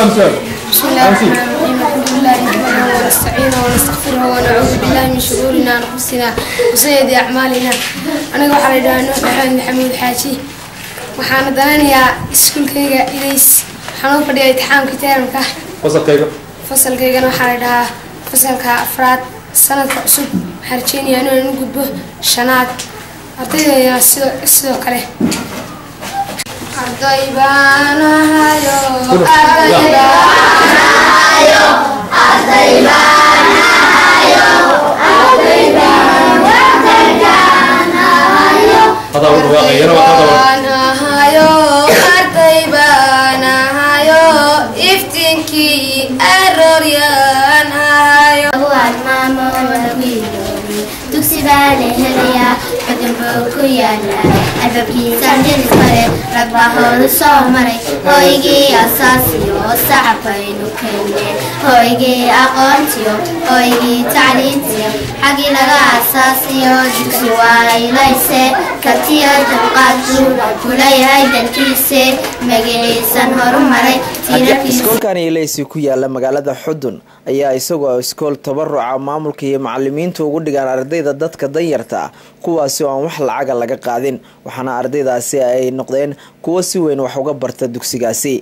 بسم الله الرحمن الرحيم. الحمد لله نحمده ونستعينه ونستغفره ونعوذ بالله من شرور انفسنا وسيئات اعمالنا. Aniga waxaa la yidhahaa Nuux Maxamed Maxamuud Xaaji, waxaana dananayaa iskuulkayga Ilays. Waxaan u fadhiyaa imtixaanka teeramka. Fasalkayga? Fasalkaygana waxaa la dhahaa fasalka afraad. Sanadka cusub waxaan rajeynayaa inaan u gudbo shanaad, ardaydayna sidoo kale. Arday baan ahayo, arday baan ahayo, arday baan ahayo, arday baan wadankaan ahayo. Hadaa u dhawaaqayana waa ka daban. Baan ahayo, arday baan ahayo, iftiinkii arooryaan ahayo. Maamo lagu dugsi baa la helayaa, Xudun buu ku yaalaa, albaabkiisaan diris mare, rag baa hooru soo maray. Hooygii asaasiyo sacabkaynu kenne, hooygii aqoontiyo, hooygii tacliintiyo, xaggii laga asaasiyo dugsi waa Ilayse. Kartiyo dulqaadku kula yahay dalkiise, magiciisan horumaray tiirarkiisa. Iskoolkan Ilaysi ku yaala magaalada Xudun ayaa isagoo iskool tabaruca maamulka iyo macalimiintu ugu dhigaan ardayda dadka danyarta ah, kuwaasi oo aan wax lacaga laga qaadin, waxaana ardaydaasi ay noqdeen kuwo si weyn wax uga barta dugsigaasi.